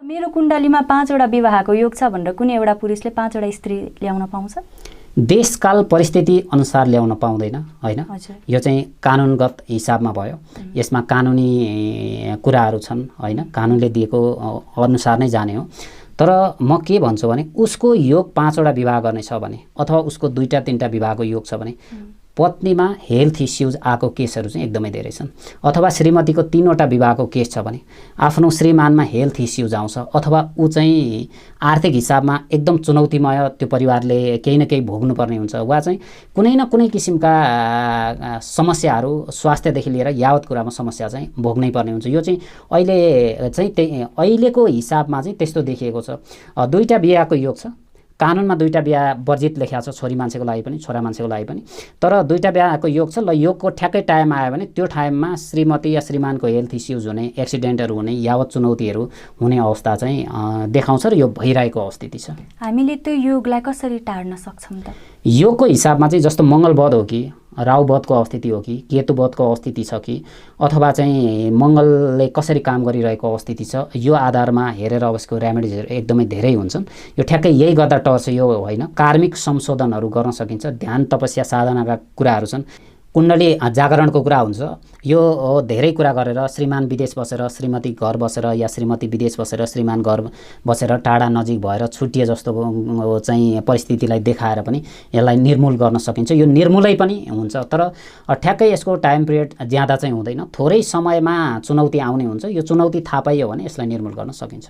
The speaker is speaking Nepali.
मेरो कुण्डलीमा 5 वटा विवाहको योग छ भनेर कुनै एउटा पुरुषले 5 वटा स्त्री ल्याउन पाउँछ? देशकाल परिस्थिति अनुसार ल्याउन पाउँदैन हैन। यो चाहिँ कानुनगत हिसाबमा भयो। यसमा कानुनी कुराहरू छन् हैन, कानुनले दिएको अनुसार नै जाने हो। तर म के भन्छु भने उसको योग 5 वटा विवाह गर्ने छ भने अथवा उसको 2टा 3टा विवाहको योग छ भने पत्नीमा हेल्थ इस्युज आएको केसहरू चाहिँ एकदमै धेरै छन्। अथवा श्रीमतीको 3 वटा विवाहको केस छ भने आफ्नो श्रीमानमा हेल्थ इस्युज आउँछ अथवा ऊ चाहिँ आर्थिक हिसाबमा एकदम चुनौतीमय त्यो परिवारले केही न केही भोग्नुपर्ने हुन्छ वा चाहिँ कुनै न कुनै किसिमका समस्याहरू स्वास्थ्यदेखि लिएर यावत कुरामा समस्या चाहिँ भोग्नै पर्ने हुन्छ। यो चाहिँ अहिलेको हिसाबमा चाहिँ त्यस्तो देखिएको छ। 2टा बिहाको योग छ। कानुनमा 2टा बिहा वर्जित लेखिएको छ, छोरी मान्छेको लागि पनि छोरा मान्छेको लागि पनि। तर 2टा बिहाको योग छ। ल योगको ठ्याक्कै टाइम आयो भने त्यो टाइममा श्रीमती या श्रीमानको हेल्थ इस्युज हुने, एक्सिडेन्टहरू हुने, यावत चुनौतीहरू हुने अवस्था चाहिँ देखाउँछ र यो भइरहेको अवस्थिति छ। हामीले त्यो योगलाई कसरी टार्न सक्छौँ त? योगको हिसाबमा चाहिँ जस्तो मङ्गलवध हो कि राहुवधको अवस्थिति हो कि केतुवधको अवस्थिति छ कि अथवा चाहिँ मङ्गलले कसरी काम गरिरहेको अवस्थिति छ, यो आधारमा हेरेर उसको रेमेडिजहरू एकदमै धेरै हुन्छन्। यो ठ्याक्कै यही गर्दा टर्छ यो होइन। कार्मिक संशोधनहरू गर्न सकिन्छ। ध्यान तपस्या साधनाका कुराहरू छन्। कुण्डली जागरणको कुरा हुन्छ। यो धेरै कुरा गरेर श्रीमान विदेश बसेर श्रीमती घर बसेर या श्रीमती विदेश बसेर श्रीमान घर बसेर टाढा नजिक भएर छुट्टिए जस्तो चाहिँ परिस्थितिलाई देखाएर पनि यसलाई निर्मूल गर्न सकिन्छ। यो निर्मूलै पनि हुन्छ। तर ठ्याक्कै यसको टाइम पिरियड ज्यादा चाहिँ हुँदैन। थोरै समयमा चुनौती आउने हुन्छ। यो चुनौती थाहा पाइयो भने यसलाई निर्मूल गर्न सकिन्छ।